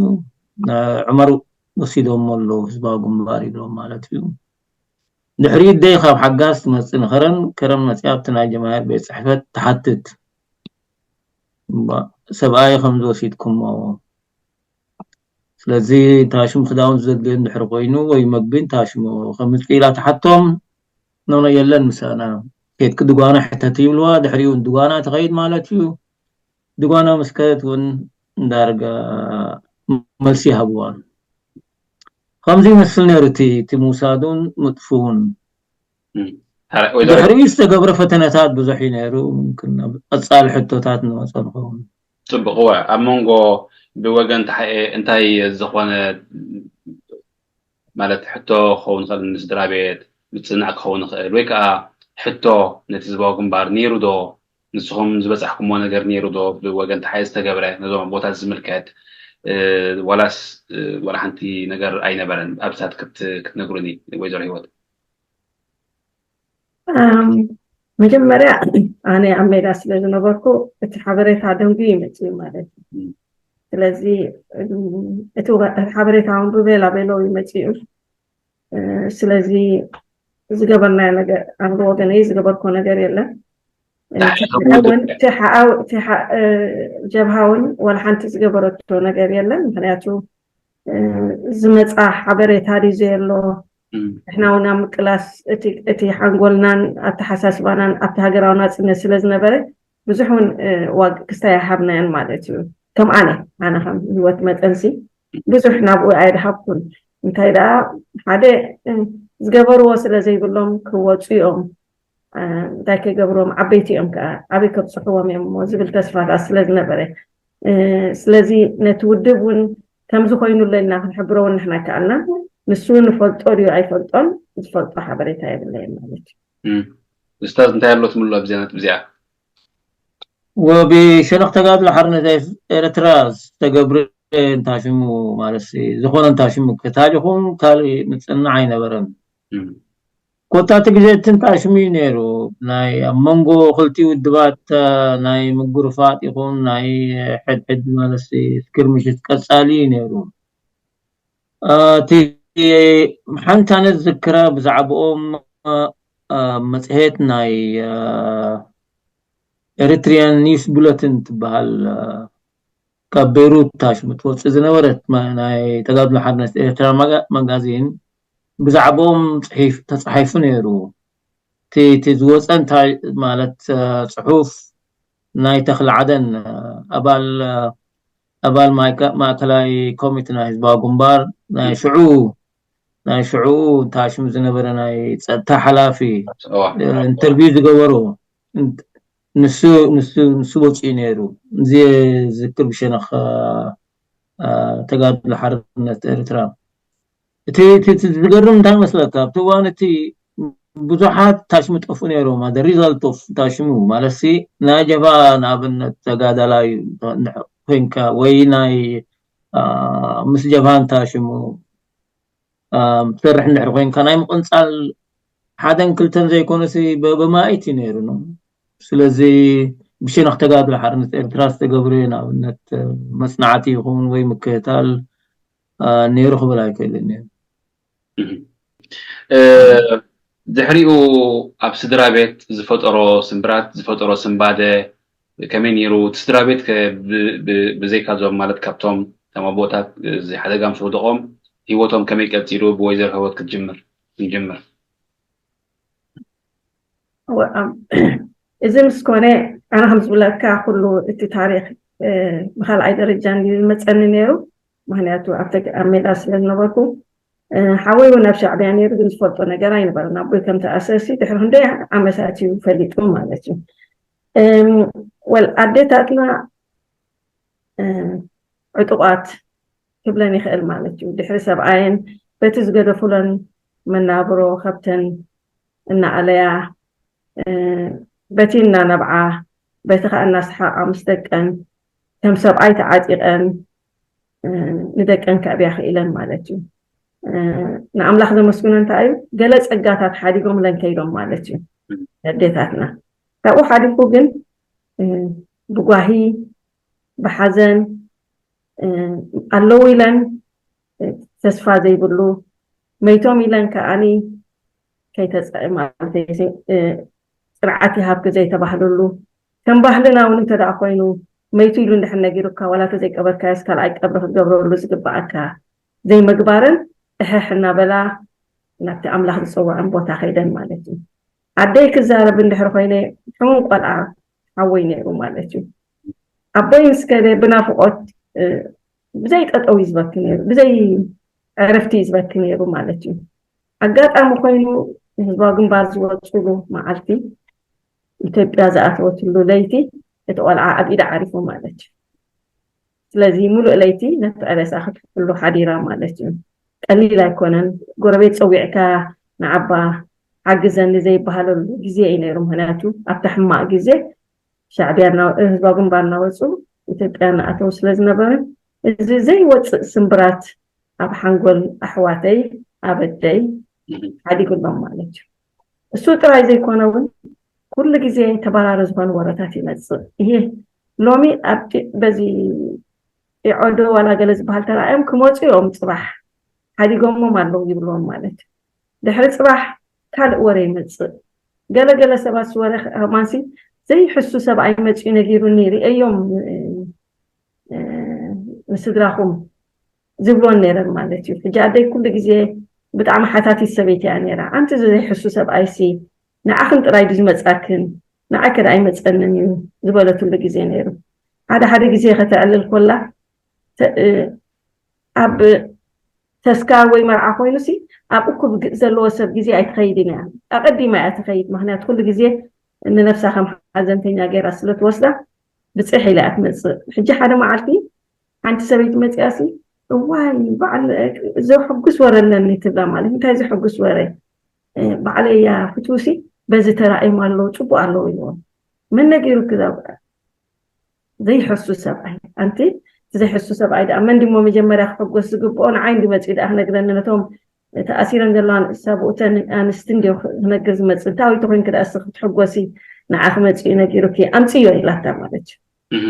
ዑመር ወሲዶሞ ኣሎ ህዝባዊ ግንባር ይብሎም ማለት እዩ። ድሕሪኡ ደይ ካብ ሓጋዝ ትመጽእ ንከረን፣ ከረን መጽያ ኣብቲ ናይ ጀማሂር ቤት ጽሕፈት ትሓትት። ሰብኣይ ከም ዝወሲድኩሞ፣ ስለዚ ታሽሙ ክዳውንቲ ዘድልዮ እንድሕር ኮይኑ ወይ መግቢ ታሽሙ ከምጽእ ኢላ ትሓቶም። ኖኖ የለን ምሳና፣ ኬድኪ ድጓና ሕተቲ ይብልዋ። ድሕሪኡ ድጓና ትኸይድ ማለት እዩ። ድጓና ምስ ከደት እውን ዳርጋ መልሲ ይሃብዋ። ከምዚ ይመስል ነይሩ እቲ እቲ ምውሳዱን ምጥፍኡን። ድሕሪኡ ዝተገብረ ፈተነታት ብዙሕ እዩ ነይሩ። ምምክን ኣብ ቀጻሊ ሕቶታት ንመጾ ንኸውን። ጽቡቕ። እወ፣ ኣብ መንጎ ብወገን ተሓኤ እንታይ ዝኾነ ማለት ሕቶ ክኸውን ይኽእል፣ ንስድራ ቤት ምጽንናዕ ክኸውን ይኽእል፣ ወይ ከዓ ሕቶ ነቲ ህዝባዊ ግንባር ነይሩ ዶ? ንስኹም ዝበጻሕኩሞ ነገር ነይሩ ዶ? ብወገን ተሓኤ ዝተገብረ ነዞም ኣቦታት ዝምልከት ዋላስ ዋላ ሓንቲ ነገር ኣይነበረን? ኣብታት ክትነግሩኒ ወይዘሮ ህይወት። መጀመርያ ኣነ ኣብ ሜዳ ስለ ዝነበርኩ እቲ ሓበሬታ ደንጉ ይመፅእ ማለት እዩ። ስለዚ እቲ ሓበሬታ እውን ብቤላ ቤሎ ይመፅእ እዩ። ስለዚ ዝገበርናዮ ነገር ኣነ ብወገነይ ዝገበርኮ ነገር የለን። ጀብሃ እውን ዋላ ሓንቲ ዝገበረቶ ነገር የለን። ምክንያቱ ዝመፃ ሓበሬታ ድዩ ዘየሎ፣ ንሕና እውን ኣብ ምቅላስ እቲ ሓንጎልናን ኣተሓሳስባናን ኣብቲ ሃገራዊ ናፅነት ስለ ዝነበረ ብዙሕ እውን ዋጋ ክስታይ ኣይሃብናዮን ማለት እዩ። ከም ኣነ ኣነ ከም ህይወት መጠንሲ ብዙሕ ናብኡ ኣይድሃብኩን። እንታይ ደኣ ሓደ ዝገበርዎ ስለ ዘይብሎም ክወፁ እዮም፣ እንታይ ከይገብርዎም ዓበይቲ እዮም ከዓ ኣበይ ከብፅሕዎም እዮም እሞ ዝብል ተስፋታት ስለ ዝነበረ፣ ስለዚ ነቲ ውድብ እውን ከምዚ ኮይኑሎ ኢልና ክንሕብሮ እውን ንሕና ኣይከኣልናን። ንሱ ንፈልጦ ድዩ ኣይፈልጦን ዝፈልጦ ሓበሬታ የብለየን ማለት እዩ። ኡስታዝ እንታይ ኣሎ ትምሉ ኣብዚኣ ነጥብ እዚኣ? ወብሸነኽ ተጋድሎ ሓርነት ኤርትራ ዝተገብረ እንታሽሙ ማለት ዝኾነ እንታሽሙ ታሪኹን ካልእ ምፅናዕ ኣይነበረን። ኮታ እቲ ግዜ እቲ እንታሽሙ እዩ ነይሩ። ናይ ኣብ መንጎ ክልቲኡ ውድባት ናይ ምጉርፋጥ ይኹን ናይ ሕድሕድ ማለት ስክርምሽት ቀፃሊ እዩ ነይሩ። እቲ ሓንቲ ኣነ ዝዝክራ ብዛዕባኦም መፅሄት ናይ ኤሪትሪያን ኒውስ ቡለትን ትበሃል ካብ ቤይሩት ታሽሙ ትወፅእ ዝነበረት ናይ ተጋድሎ ሓርነት ኤርትራ መጋዚን ብዛዕባኦም ተፃሒፉ ነይሩ። እቲ ዝወፀ እንታይ ማለት ፅሑፍ ናይ ተኽለ ዓደን ኣባል ኣባል ማእከላይ ኮሚቴ ናይ ህዝባዊ ግንባር ናይ ሽዑ ናይ ሽዑ ታሽሙ ዝነበረ ናይ ፀጥታ ሓላፊ ኢንተርቪው ዝገበሩ ንሱ ንሱ ንሱ ወፂኡ ነይሩ። እዚ ዝክር ብሸነኽ ተጋድሎ ሓርነት ኤርትራ እቲ ዝገርም እንታይ መስለካ ኣብቲ እዋን እቲ ብዙሓት ታሽሙ ጠፉ ነይሮም። The result of ታሽሙ ማለት ናይ ጀብሃ ንኣብነት ተጋዳላይ ኮይንካ ወይ ናይ ምስ ጀብሃን ታሽሙ ትሰርሕ እንድሕር ኮይንካ ናይ ምቕንፃል ሓደን ክልተን ዘይኮነሲ በማኢት እዩ ነይሩ ነው። ስለዚ ብሸነኽ ተጋድሎ ሓርነት ኤርትራ ዝተገብረ ንኣብነት መፅናዕቲ ይኹን ወይ ምክትታል ነይሩ ክብል ኣይክእልን እየ። ድሕሪኡ ኣብ ስድራ ቤት ዝፈጠሮ ስምብራት ዝፈጠሮ ስንባደ ከመይ ነይሩ? እቲ ስድራ ቤት ብዘይካ ዞም ማለት ካብቶም ተማቦታት እዚ ሓደጋ ምስ ወደቖም ህይወቶም ከመይ ቀፂሉ? ብወይዘሮ ህይወት ክትጅምር ክንጅምር። እዚ ምስ ኮነ ኣነ ከም ዝብለካ ኩሉ እቲ ታሪክ ብካልኣይ ደረጃ እንድዩ ዝመፀኒ ነይሩ። ምክንያቱ ኣብ ሜዳ ስለ ዝነበርኩ ሓወይ እውን ኣብ ሻዕብያ ነይሩ፣ ግን ዝፈልጦ ነገር ኣይነበረን። ኣቦይ ከም ተኣሰሲ ድሕሪ ክንደይ ዓመታት እዩ ፈሊጡ ማለት እዩ። ወል ኣዴታትና ዕጡቋት ክብለን ይኽእል ማለት እዩ። ድሕሪ ሰብኣየን በቲ ዝገደፉለን መናብሮ ከብተን እናኣለያ በቲ እናነብዓ በቲ ከዓ እናስሓቃ ምስ ደቀን ከም ሰብኣይ ተዓጢቀን ንደቀን ከዕብያ ክኢለን ማለት እዩ። ንኣምላኽ ዘመስግኖ እንታይ እዩ? ገለ ጸጋታት ሓዲጎምለን ከይዶም ማለት እዩ። ኣዴታትና ካብኡ ሓሊፉ ግን ብጓሂ ብሓዘን ኣለዉ ኢለን ተስፋ ዘይብሉ መይቶም ኢለን ከዓኒ ከይተፀ ማለት ፅንዓት ይሃብኪ ዘይተባህልሉ ከም ባህልና እውን እንተ ደኣ ኮይኑ መይቱ ኢሉ እንድሕር ነጊሩካ ዋላ ተዘይቀበርካዮስ ካልኣይ ቀብሪ ክትገብረሉ ዝግበኣካ ዘይምግባረን እሕሕ እናበላ ናብቲ ኣምላኽ ዝፀውዐን ቦታ ከይደን ማለት እዩ። ኣደይ ክዛረብ እንድሕር ኮይነ ሕሙም ቆልዓ ሓወይ ነይሩ ማለት እዩ። ኣቦይ ምስ ከደ ብናፍቆት ብዘይ ጠጠው እዩ ዝበኪ ነይሩ፣ ብዘይ ዕረፍቲ እዩ ዝበኪ ነይሩ ማለት እዩ። ኣጋጣሚ ኮይኑ ህዝባዊ ግንባር ዝወፅሉ መዓልቲ ኢትዮጵያ ዝኣተወትሉ ለይቲ እቲ ቆልዓ ኣብ ኢዳ ዓሪፉ ማለት እዩ። ስለዚ ሙሉእ ለይቲ ነቲ ሬሳ ክትሕሉ ሓዲራ ማለት እዩ። ቀሊል ኣይኮነን። ጎረቤት ፀዊዕካ ንዓባ ሓግዘኒ ዘይበሃለሉ ግዜ እዩ ነይሩ። ምክንያቱ ኣብቲ ሕማቕ ግዜ ሻዕብያ ህዝባዊ ግንባር እናወፁ ኢትዮጵያ እናኣተው ስለ ዝነበረ እዚ ዘይወፅእ ስምብራት ኣብ ሓንጎል ኣሕዋተይ ኣበደይ ሓዲጉሎም ማለት እዩ። እሱ ጥራይ ዘይኮነ እውን ኩሉ ግዜ ተባራሪ ዝኾኑ ወረታት ይመፅእ። ይሄ ሎሚ ኣብቲ በዚ ኢዖዶ ዋላ ገለ ዝበሃል ተራእዮም ክመፁ እዮም ፅባሕ ሓዲጎሞም ኣለዉ ይብልዎም ማለት እዩ። ድሕሪ ፅባሕ ካልእ ወረ ይመፅእ። ገለገለ ሰባት ዝወረ ከማንሲ ዘይሕሱ ሰብኣይ መፅኡ ነጊሩኒ ርእዮም ንስድራኹም ዝብሎን ነይረን ማለት እዩ። ሕጂ ኣደይ ኩሉ ግዜ ብጣዕሚ ሓታቲት ሰበይቲ እያ ነይራ። ኣንቲ ዘይሕሱ ሰብኣይሲ ንዓኽን ጥራይ ድዩ ዝመፃክን ንዓይ ከዳ ኣይመፀንን እዩ ዝበለትሉ ግዜ ነይሩ። ሓደ ሓደ ግዜ ከተዕልል ኮላ ኣብ ተስካር ወይ መርዓ ኮይኑሲ ኣብ እኩብ ዘለዎ ሰብ ግዜ ኣይትኸይድን እያ። ኣቐዲማ እያ ትኸይድ። ምክንያቱ ኩሉ ግዜ ንነብሳ ከም ሓዘንተኛ ገይራ ስለ ትወስዳ ብፅሕ ኢላ እያ ትመፅእ። ሕጂ ሓደ መዓልቲ ሓንቲ ሰበይቲ መፅያሲ እዋይ በዓል፣ ዘሕጉስ ወረ ኣለኒ ትብላ ማለት እንታይ ዘሕጉስ ወረ? ባዕለያ ፍትውሲ በዚ ተራእዮም ኣለዉ፣ ፅቡቅ ኣለዉ ኢልዎም። መን ነጊሩ ክዛ ዘይሕሱ ሰብኣይ ኣንቲ ዘይሕሱ ሰብኣይ ደኣ መን ድሞ መጀመርያ ክሕጎስ ዝግብኦ ንዓይ እንዲ መፅኡ ደኣ ክነግረኒ ነቶም ተኣሲረን ዘለዋ ሰብኡተን ኣንስቲ እንዲ ክነግር ዝመፅእ እንታዊ ተኮይንክ ደኣ ክትሕጎሲ ንዓ ክመፅኡ ነጊሩኪ ኣምፅዮ ኢላታ ማለት እዩ።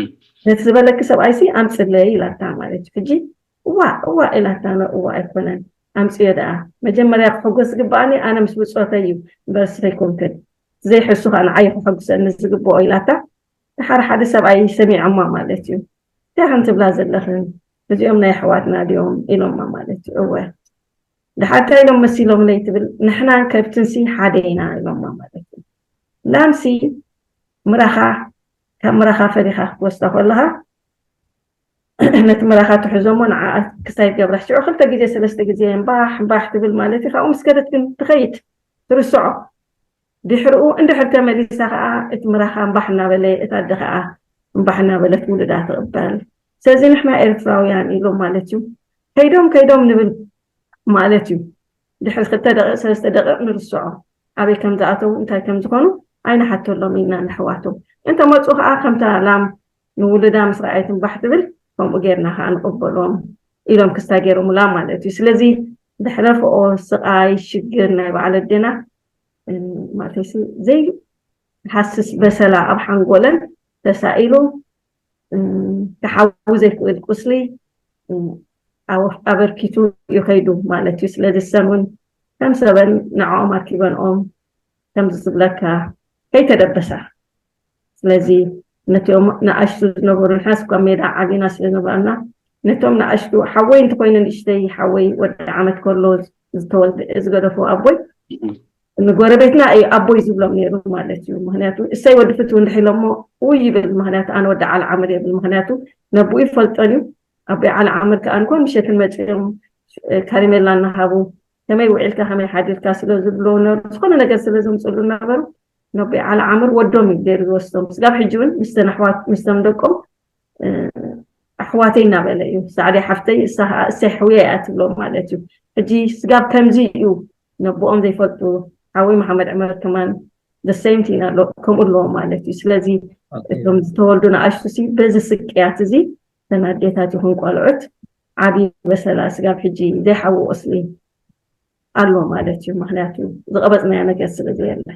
ነቲ ዝበለኪ ሰብኣይሲ ኣምፅለይ ኢላታ ማለት እዩ። ሕጂ እዋ እዋ ኢላታ ኖ እዋ ኣይኮነን ኣምፅዮ ደኣ መጀመርያ ክሕጎስ ዝግበኣኒ ኣነ ምስ ብፆተይ እዩ እምበርስ ከይኮንክን ዘይሕሱ ከዓ ንዓይ ክሕጉሰኒ ዝግብኦ ኢላታ ድሓር ሓደ ሰብኣይ ሰሚዖማ ማለት እዩ። እንታይ ከም ትብላ ዘለኽን እዚኦም ናይ ኣሕዋትና ድዮም ኢሎማ ማለት እዩ። እወ ድሓር እንታይ ኢሎም መሲሎምለይ ትብል ንሕናን ከብትንሲ ሓደ ኢና ኢሎማ ማለት እዩ። ላምሲ ምራኻ ካብ ምራኻ ፈሪኻ ክትወስዳ ከለኻ ነቲ ምራኻ ትሕዞሞ ንዓ ክሳይ ገብራ ሽዑ ክልተ ግዜ ሰለስተ ግዜ እምባሕ እምባሕ ትብል ማለት እዩ። ካብኡ ምስ ከደት ግን ትኸይድ ትርስዖ ድሕርኡ እንድሕር ተመሊሳ ከዓ እቲ ምራኻ እምባሕ እናበለ እታ ኣደ ከዓ እምባሕ እናበለት ውሉዳ ትቕበል። ስለዚ ንሕና ኤርትራውያን ኢሎም ማለት እዩ ከይዶም ከይዶም ንብል ማለት እዩ። ድሕሪ ክልተ ደቂቕ ሰለስተ ደቂቕ ንርስዖ ኣበይ ከም ዝኣተው እንታይ ከም ዝኾኑ ኣይንሓተሎም ኢና ንሕዋቶም። እንተመፁ ከዓ ከምታ ላም ንውሉዳ ምስ ረኣየት እምባሕ ትብል ከምኡ ጌርና ከዓ ንቕበሎም ኢሎም ክስታ ገይሮምላ ማለት እዩ። ስለዚ ዘሕለፈኦ ስቓይ ሽግር ናይ በዓል ኣዴና ማለት ዘይሃስስ በሰላ ኣብ ሓንጎለን ተሳኢሉ ክሓዊ ዘይክእል ቁስሊ ኣበርኪቱ ይኸይዱ ማለት እዩ። ስለዚ ሰን እውን ከም ሰበን ንዕኦም ኣርኪበንኦም ከም ዝብለካ ከይተደበሳ ስለዚ ነቲኦም ንኣሽቱ ዝነበሩ ንሕናስ እኳ ሜዳ ዓቢና ስለ ዝነበርና ነቶም ንኣሽቱ ሓወይ እንተኮይኑ ንእሽተይ ሓወይ ወዲ ዓመት ከሎ ዝተወልደ ዝገደፎ ኣቦይ ንጎረቤትና እዩ ኣቦይ ዝብሎም ነይሩ ማለት እዩ። ምክንያቱ እሰይ ወዲ ፍትው እንድሕ ኢሎሞ ው ይብል። ምክንያቱ ኣነ ወዲ ዓል ዓምር የብል። ምክንያቱ ነብኡ ይፈልጦን እዩ። ኣቦይ ዓል ዓምር ከዓ እንኳን ምሸትን መፂኦም ካሪሜላ እናሃቡ ከመይ ውዒልካ ከመይ ሓዲርካ ስለ ዝብሎ ነሩ ዝኾነ ነገር ስለ ዘምፅሉ ነበሩ ነቦይ ዓሊ ዓምር ወዶም እዩ ገይሩ ዝወስዶም። ስጋብ ሕጂ እውን ምስተን ኣሕዋት ምስተም ደቆም ኣሕዋተይ እናበለ እዩ ሳዕዲ ሓፍተይ እሳ ከዓ እሰይ ሕውየ እያ ትብሎ ማለት እዩ። ሕጂ ስጋብ ከምዚ እዩ ነቦኦም ዘይፈልጡ ሓወይ መሓመድ ዕመር ከማን ደሰይምቲ ኢና ኣሎ ከምኡ ኣለዎ ማለት እዩ። ስለዚ እቶም ዝተወልዱ ንኣሽቱ ሲ በዚ ስቅያት እዚ ተናዴታት ይኹን ቆልዑት ዓብዪ በሰላ ስጋብ ሕጂ ዘይሓዊ ቁስሊ ኣሎ ማለት እዩ። ምክንያቱ ዝቐበፅናዮ ነገር ስለ ዘየለ